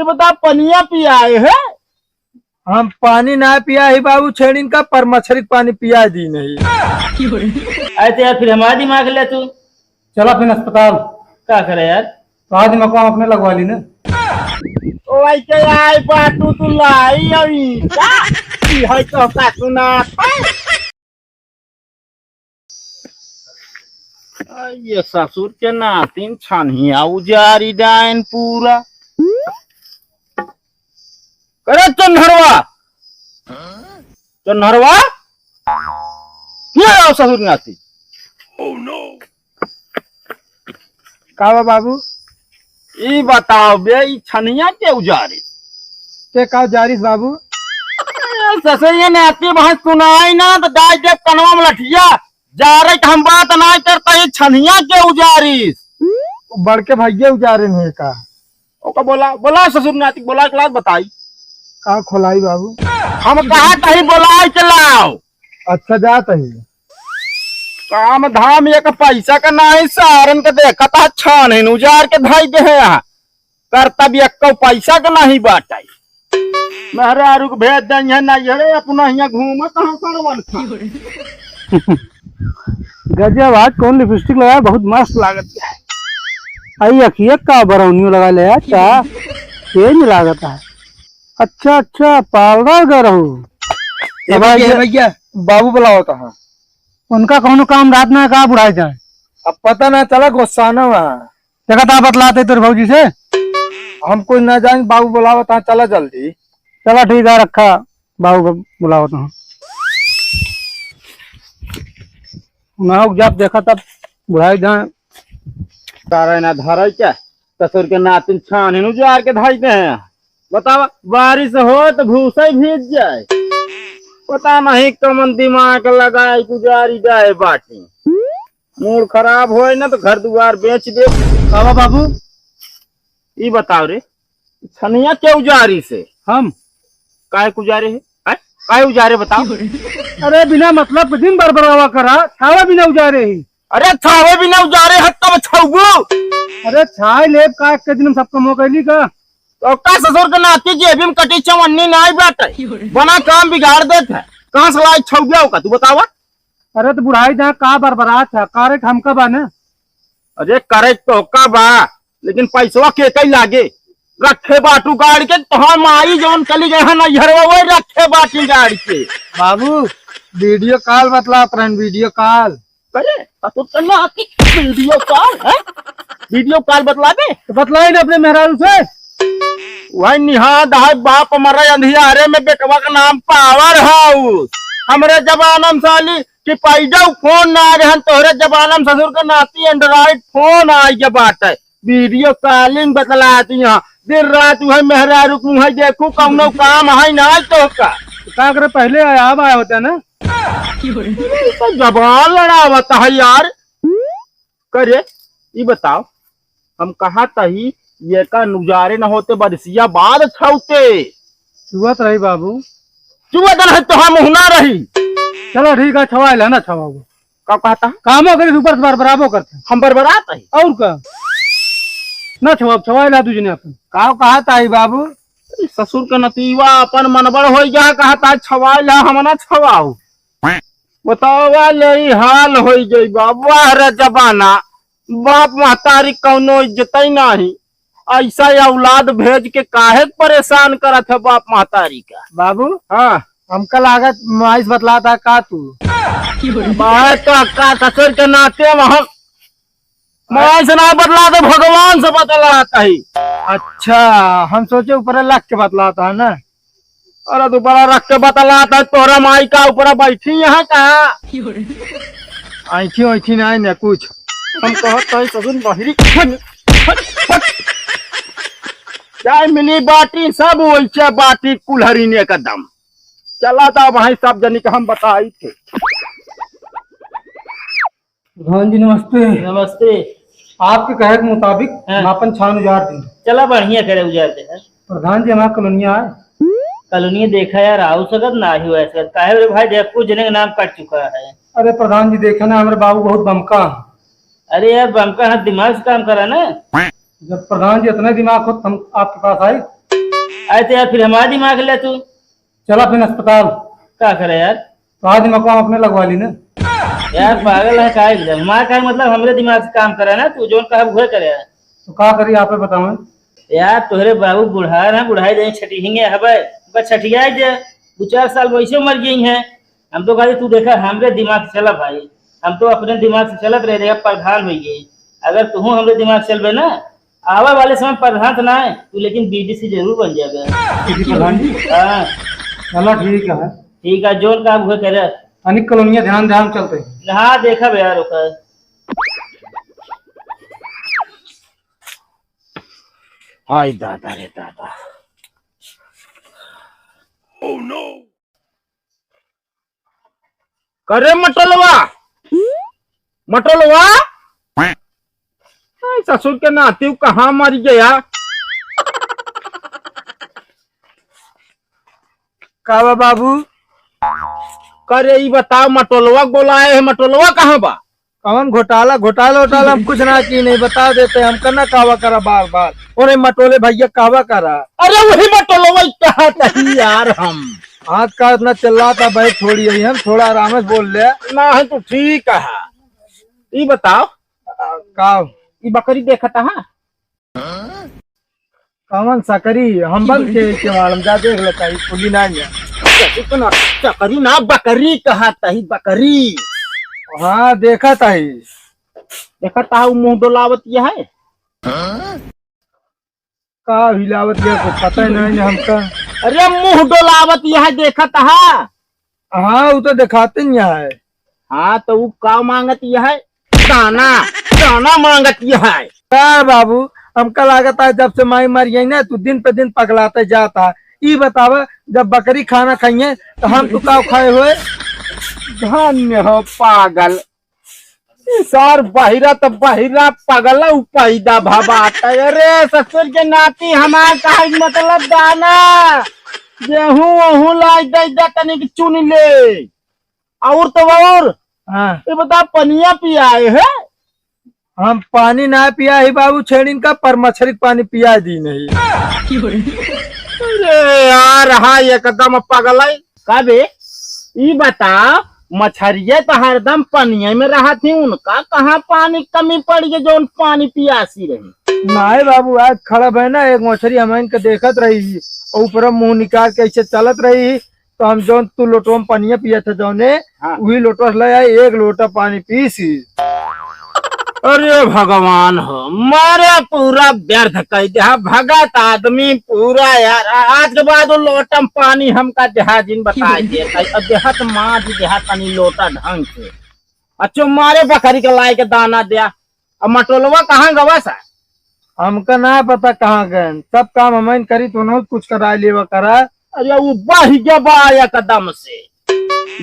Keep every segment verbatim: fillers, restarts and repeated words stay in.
बता, पनिया पियाए है? हम पानी ना पिया ही बाबू छेड़िन का, पर मछरी के पानी पिया दी नहीं। ऐसे यार, फिर हमारा दिमाग ले तू। चला फिर अस्पताल। का करे यार? तो आज मको अपने लगवा ली ना। ओ, ऐसे आए बाटू तू लाई अभी। का? ई है तो का सुना? आ, ये ससुर के नातिन छनिया उजारी डाइन पूरा। करे चन्हरवा, चन्हरवा, ये आओ ससुर के नाती। का बा बाबू? ई बताओ बे, ई छनिया के उजारी? के का उजारिस बाबू? ए, ससुर के नाती, वहाँ सुनाई ना तो डाल दे कनवा में लठिया। जा रहे तो हम बात ना करता, ये छनिया के उजारिस? वो बड़के भैया उजारे नहीं का? ओका बोला, बोला ससुर नाती, बोला के लाओ बताई। का खोलाई बाबू? हम कहा कहीं बोला के लाओ। अच्छा, जात ही। काम धाम एक पैसा का नाही, सारन के देखत हा, छानिन उजार के धई दे है यहाँ। करतब एक्को पैसा के नाही बाटे। मेहरारू के भेज दे है ना, ये रे अपना हियाँ घूमत हो कड़वन खा। गजब, आज कौन लिपस्टिक लगाया, बहुत मस्त लागत है। आई अखिया का बरौनियो लगा ले यार, का तेज लागत है। अच्छा, अच्छा, पार्लर गए रहू। ए अब भैया, आज ए भैया, बाबू बुलावत है। उनका कौनो काम रात में का बुढ़ाई जाए? अब पता ना चला, गुस्सा ना हुआ। देखा था बतलाते तोरे भौजी से। हम कुछ ना जाएंगे, बाबू बुलावत है, चला जल्दी। चला ठीक है, रखा, बाबू ब-, बुलावत हैं। ना हो, जब देखा तब बुढ़ाई जाए। तारा ना धरे क्या? ससुर के नातिन छानिन उजार के धई दे हैं। बतावा, बारिश हो तो भूसा ही भीज जाए। पता नहीं कमन दिमाग लगाए के उजारी जाए बाटी। मूड खराब होए ना तो घर दुआर बेच दे। बाबा बाबू, ई बताओ रे, छनिया के उजारी से? हम? काहे के उजारे है? हैं? काहे उजारे बताओ? अरे बिना मतलब के दिन बरबरावा करा, छावे बिना उजारे ही। अरे छावे बिना उजारे है तब छौगू। अरे छाए लेब का, एक दिन हम सब कमो कैली का। तो का ससुर के नाती जेबी में कटी चवन्नी नाई बाटे। बना काम बिगाड़ देत है। कहाँ से लाई छौगू का तू बतावा? अरे तो बुढ़ाई जहाँ का बरबरात है, करे के हमका बा ना। अरे करे तो का बा, लेकिन पैसवा के कई लागे? रखे बाटू गाड़ के, तोहार माई जवन चली गए है ना, इहरवा वही रखे बाटी गाड़ के। बाबू, वीडियो कॉल बतलात रहन, वीडियो कॉल। अरे, तो तू चल ना आती वीडियो कॉल, हैं? वीडियो कॉल बतलाबे? तो बतलाई ना अपने मेहरारू से। वही निहाद है, बाप मरे अंधियारे में, बेटवा का नाम पावर हाउस। हमरे जमाना में साली कि पैदा फोन ना रहन, तोहरे जमाना में ससुर के नाती एंड्रॉइड फोन आई के बाटे। वीडियो कॉलिंग बतलाती हैं, दिन रात वही मेहरारू को वही देखू, कौनो काम है ना तोहका। तो का करे, पहले आया, अब आया होता ना। तो जबान लड़ावत है यार। करे, ई बताओ, हम कहा तही ये का नुजारे न होते बरसिया बाद छौते। चुअत रही बाबू। चुअत रहे तो हम हुना रही। चलो ठीक है, छवाई लेना छवाओ। का कहता? कामो करे ऊपर से बरबराबो करते। हम बरबरात है। और का? ना छवाओ, छवाई ला दूजने अपन। का कहता है बाबू? ई ससुर के नतीवा अपन मनबड़ होई गया, कहता छवाई ला, हम ना छवाओ। बतावा ले ई हाल होई गई बा। वाह रे जमाना, बाप महतारी कौनो इज्जत ही नाही। ऐसा औलाद भेज के काहे परेशान करत है बाप महतारी का? बाबू, हाँ। हमका लागत माइस बतलाता का तू? बाहर तो अक्का ससुर के नाते वहाँ माई से ना बतला तो भगवान से बतलाता है। अच्छा, हम सोचे ऊपर रख के बतलाता है ना। अरे तू बड़ा रख के बतलाता है, तोहरा माई का ऊपर बैठी यहाँ का? ऐठी ऐठी नहीं ना कुछ। हम कहत है ससुर बहिरी। चाय मिली बाटी, सब वैसे बाटी कुल्हरी ने एकदम। चला था भाई, सब जनी के हम बताई थे। प्रधान जी नमस्ते। नमस्ते। आपके कहे के मुताबिक हाँ। हम अपन छान उजार दी। चला बढ़िया करे उजार दे है। प्रधान जी हमारा कॉलोनिया आए। कॉलोनिया देखा यार, आऊ सकत ना ही हुआ सकत। काहे रे भाई, देख कुछ जने का नाम कट चुका है। अरे प्रधान जी देखे ना, हमारे बाबू बहुत बमका है। अरे यार बमका है, दिमाग से काम करा ना। जब प्रधान जी इतना दिमाग हो तो हम आपके पास आए। आए तो यार, फिर हमारा दिमाग ले तू। चला फिर अस्पताल। का करे यार? तो आज दिमाग हम अपने लगवा ली ना। यार, पागल है का एकदम? हमारा का मतलब, हमरे दिमाग से काम करे ना, तू जौन कहब उहे करे। तो का करी, आपे बताओ। यार, तोहरे बाबू बुढ़ा ना, बुढ़ाई दे छठिहिंगे हबे, उनका छठियाई दे। दो चार साल वैसे मर गई हैं। हम तो कहते, तू देखा, हमरे दिमाग से चला भाई, हम तो अपने दिमाग से चलत रहे, देखा, प्रधान हो गए। अगर तू हमरे दिमाग से चलबे ना, आवे वाले समय प्रधान तो ना है तू, लेकिन बीडीसी जरूर बन जाएगा। बीडीसी प्रधान जी? हाँ। चला ठीक है। ठीक है, जोन का उहे करे। अनिक कॉलोनिया ध्यान ध्यान चलते हैं। हाँ, देखा बे यार ओकर। हाय दादा रे दादा। करे मटोलवा, मटोलवा, ए, ससुर के नाती कहाँ मर गया? का बा बाबू? करे ई बताओ, मटोलवा बोलाए है, मटोलवा कहाँ बा? कौन घोटाला? घोटाला वोटाला हम कुछ ना की नहीं, बता देते, हम करना कावा करा बार बार। अरे मटोले भैया कावा करा। अरे वही मटोलवा कहा तही यार हम। आज का इतना चिल्लाता भाई, थोड़ी यही हम थोड़ा आराम से बोल ले। ना है तो ठीक है। ई बताओ, का? ई बकरी देखत हा? कौन सकरी? हम बंद के, के मालूम, जा देख लेता ही, खुली ना है। सकरी ना, सकरी ना, बकरी कहा तही, बकरी। हाँ, देखा तही। देखा ता, वो मुंह डोलावत यह है। का हिलावत यह, कुछ पता ही नहीं हमका। अरे, मुंह डोलावत यह है, देखा ता। हाँ, वो तो दिखाते ही है। हाँ, तो वो का मांगत यह है? दाना, दाना मांगत यह है। का बाबू, हमका लागत है जब से माई मर गई ना, तू दिन पे दिन पगलाते जाता। ई बतावा, जब बकरी खाना खाइए तो हम तू का खाए हुए? धन्य हो पागल, ई सार बहिरा त बहिरा पगला उ पैदा भबात। अरे ससुर के नाती हमार कहे के मतलब दाना, गेहूं ओहूं लाई दे दे तनिक चुन ले। और तो और, हाँ। ये बता पनिया पियाए है? हम पानी ना पिया ही बाबू छेड़िन का, पर मछरी के पानी पिया दी नहीं। अरे यार, हाँ एकदम पगल है। का बे? ई बता, मछरिये तो हरदम पनिये में रहत ही, उनका कहाँ पानी कमी पड़ गई जौन पानी पियासी रही? नाय बाबू, आज खड़ा भय ना, एक मछरी हम इनके देखत रही ही, और ऊपर मुंह निकाल के ऐसे चलत रही ही, तो हम जौन तू लोटवा में पनिया पियत है जौने, हाँ। वही लोटवा से ले आई, एक लोटा पानी पीसी। अरे भगवान हो, मारे पूरा व्यर्थ कह दिया, भगत आदमी पूरा यार। आ-, आज के बाद वो लोटम पानी हमका देहा जिन बताए दे, अब देहा तो माँ जी देहा तनी लोटा ढंग से। अच्छो मारे बकरी के लाए के दाना दिया, अब मटोलवा कहाँ गवा सा? हमका ना पता कहाँ गए, सब काम हम करी तो उन्होंने कुछ करा लेवा करा। अरे वो बह गया बा एकदम से,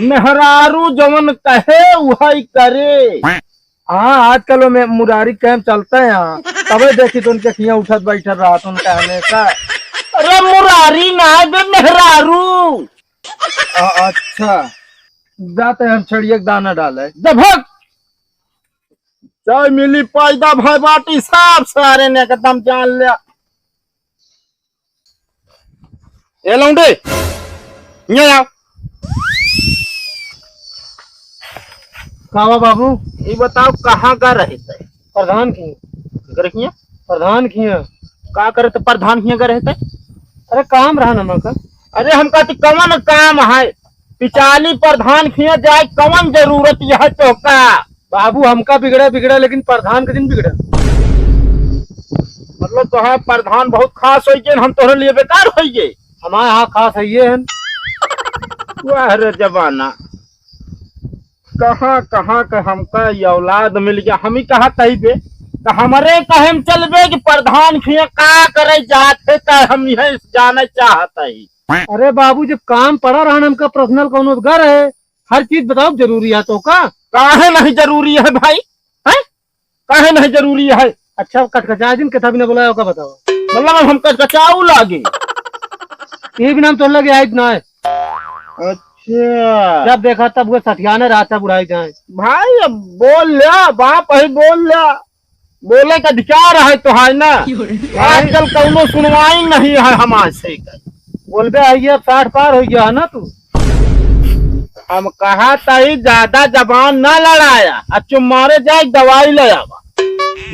मेहरारू जवन कहे वही करे। हाँ, आजकल वो में मुरारी कैंप चलता है यहाँ, तबे देखी तो उनके खिया उठत बैठत रहत उनका हमेशा। अरे मुरारी ना बे, मेहरारू। अ-, अच्छा, जाते हम छड़िया के दाना डाले। जब भग, चाहे मिली पैदा भय बाटी, सब सारे ने एकदम जान लिया। ए लौंडे, हियाँ आओ। का बा बाबू? ई बताओ, कहाँ का रहे थे? प्रधान की। घर किया? प्रधान किया। का करे थे प्रधान किया का रहे थे? अरे, काम रहा ना हमका। अरे, हमका तो कवन काम है? पिचाली प्रधान किया जाए, कवन जरूरत यह तोहका? बाबू, हमका बिगड़ा, बिगड़ा, लेकिन प्रधान के दिन बिगड़ा। मतलब, तोहार प्रधान बहुत खास होई गए, हम तोहरे लिए बेकार होई गए। हमारे यहाँ खास है ये है। वाह रे जमाना, कहाँ, कहाँ का हमका ये औलाद मिल गया। हम ही कहा तही बे, तो हमरे कहे में चलबे कि प्रधान खिया का करे जात है, तो हम यह जाने चाहत ही। अरे बाबू, जब काम पड़ा रहा ना, हमका पर्सनल कौनो घर है, हर चीज बताओ जरूरी है तो का? काहे नहीं जरूरी है भाई? हैं? काहे नहीं जरूरी है? अच्छा, कटकचा दिन कथा भी ना बोला, का बताओ? मतलब हम कटकचाऊ लागे? ये भी नाम तो लगे आइज ना है। अच्छा। जब देखा तब वो सठियाने रहता बुढ़ाई जाए। भाई अब बोल लिया, बाप है बोल लिया। बोले का अधिकार है तो है ना। क्यों रे? आजकल कौनो सुनवाई नहीं है हमार से का। बोलबे है, ये अब साठ पार हो गया है ना तू। हम कहा तही ज्यादा जबान ना लड़ाया, आ चुम्मारे जाए दवाई ले आवा।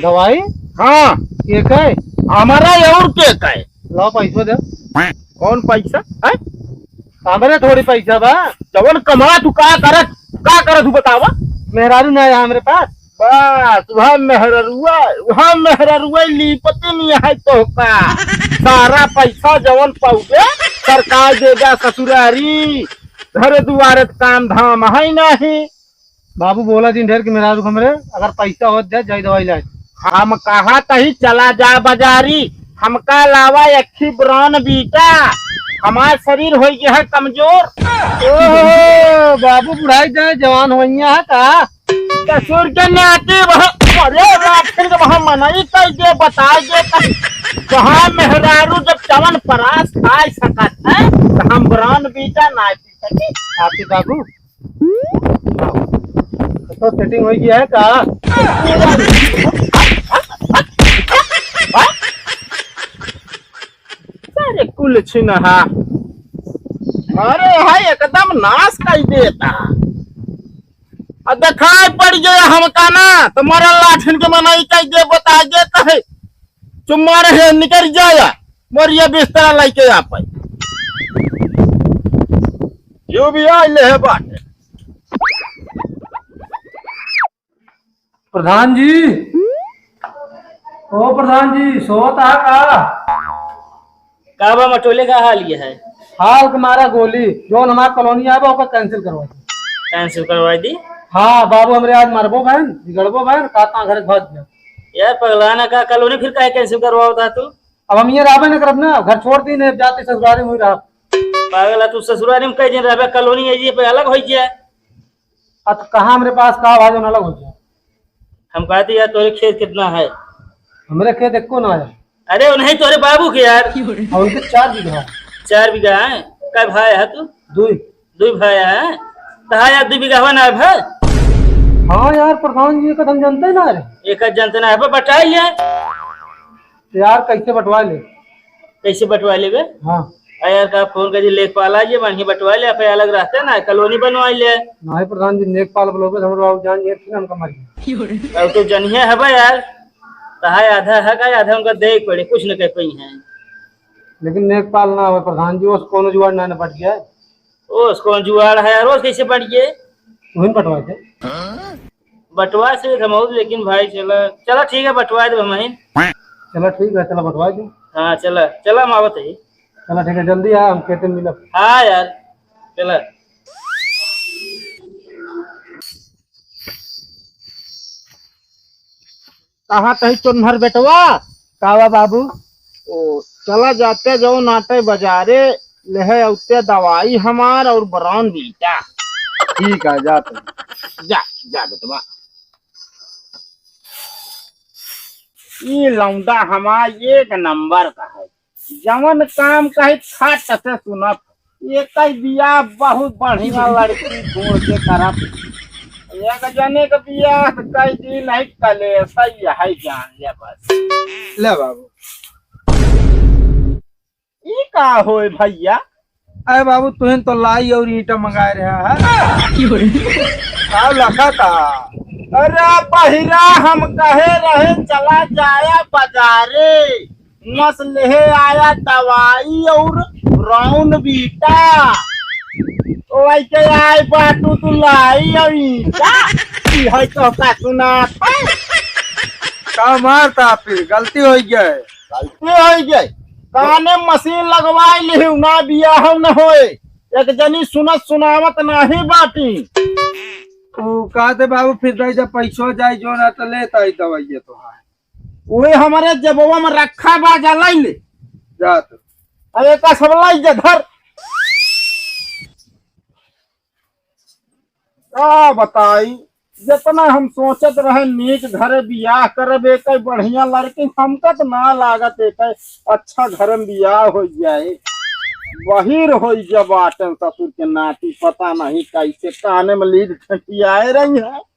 दवाई? हाँ। के कहे? हमारा और के कहे? लाओ पैसो दे। कौन पैसा है? हमरे थोड़ी पैसा बा। जवन कमा तू का करत, का करत तू बतावा? मेहरारू ना है हमरे पास। बस वह मेहररुआ, वह मेहररुआ लीपते नहीं है तो का। सारा पैसा जवन पाउबे सरकार देगा ससुरारी। घर दुआरे त काम धाम है नहीं। बाबू बोला दिन ढेर के मेहरारू हमरे, अगर पैसा होत दे, जाई दवाई लाए। हम कहा तही चला जा बाजारी, हमका अलावा एक ही ब्रान बीटा, हमार शरीर हो गया है कमजोर। ओहो, बाबू बुढ़ाई जाए, जवान होइया है का? ससुर के नाती वह, अरे रात फिर जब हम मनई कह दे, बता दे, तब कहाँ मेहरारू जब चवन परास खाए सकत है, तो हम ब्रान बीटा ना पी सके। आपके बाबू, तो सेटिंग हो गया है का? सारे कुल छिनहा। अरे हाय, एकदम नाश कर देता। अब दिखाई पड़ गया हमका ना, तो मरल लाठिन के मनई कह दे, बता दे कहे। चुम्मा रहे, निकल जाया, मोरिया बिस्तरा लेके आ पाई। यो भी आ ले है बाटे। प्रधान जी, ओ प्रधान जी, सोवत आ का? का बा मटोले, का हाल ये है? हाल के मारा गोली, जौन हमार कॉलोनी आवा, ओकर कैंसिल करवा दी। कैंसिल करवा दी? हाँ बाबू, हमरे आज मरबो बहन, बिगड़बो बहन, का ता घर भाग गया। यार पगला ना, का कॉलोनी फिर काहे कैंसिल करवावत है तू? अब हम ये रहबे न करब ना, घर छोड़ दी, नहीं जाते ससुरारी में ही रहब। पागल है तू, ससुरारी में कई दिन रहबे, कॉलोनी है ये पे अलग हो जाए। अब कहाँ हमरे पास का भाजन अलग हो जाए? हम कहते यार, तोरे खेत कितना है? हमरे खेत एको ना है। अरे, वो नहीं, तोरे बाबू के यार। और उनके चार बीघा है। चार बीघा है? कै भाई है तू? दुई। दुई भाई है? तो हाँ यार, दुई बीघा हुआ ना है भाई? हाँ यार, प्रधान जी, एक हम जानते ना रे। एक जानते ना है, बटाई ले। तो यार, कैसे बंटवा ले? कैसे बटवा लेबे? हाँ। आ यार, का फोन कर दे, लेखपाल आ जे, बढ़िया बटवा ले, अपने अलग रहते ना, कॉलोनी बनवा ले। नहीं प्रधान जी, लेखपाल बोलोगे तो हमरो बाबू जान ये फिर हमका मारिए। अब तो जनिए हबे यार, तहाय आधा है का, आधा उनका दे पड़े, कुछ न कह पाई हैं। लेकिन लेखपाल ना हवे प्रधान जी, ओस कौनो जुगाड़ ना निपट गया। ओस कौन जुगाड़ है यार, ओस कैसे पट गए? तुम बटवा दे। बटवा से हम और, लेकिन भाई चला, चला ठीक है, बटवा दे हम ही। चला ठीक है, चला बटवा दे। हाँ, चला, चला हम आवत है। चला ठीक है, जल्दी आ, हम खेते में मिलब। हाँ यार, चला। कहाँ तही चोन्हर बेटवा? का बा बाबू? ओ, चला जाते जाओ नाटे बाजारे, लेहे औते दवाई हमार और ब्राउन बीटा। ठीक है, जाते। जा, जा बेटवा। ई लौंडा हमार एक नंबर का है, जवन काम कही खट से सुनत। एकै बियाह बहुत बढ़िया लड़की ढूंढ के करब। एक जने के बियाह कई दिन है, कलेश है, यही जान ले बस। ले बाबू। ई का होए भैया? अरे बाबू, तुहिन तो लाई और ईंटा मंगाए रहा है। का लखा था? अरे बहिरा, हम कहे रहे चला जाया बाजारे, मस लेहे आया दवाई और ब्राउन बीटा। ओ, ऐसे आए बाटू तू लाई और ईंटा। ई है तो का सुनात है? का मारता फिर? गलती हो गया है। गलती हो गई। काने मशीन लगवाई लिहू ना, बियाह न होए। एक जनी सुनत सुनावत नाही बाटी। तू कहते बाबू, फिर दे जब पैसो जाए जो ना तो लेता ही दवाई तो है। उहे हमारे जबवा में रखा बा, जा लाई ले। जा तो। अरे का सब लाई जा, धर। का बताई, जितना हम सोचत रहे नीक घरे बियाह करब, एक बढ़िया लड़की, हमका तो ना लागत एक अच्छा घर में बियाह हो जाए। बहिर हो जा बाटन ससुर के नाती, पता नहीं कैसे काने में लीड ठंटियाए रही है।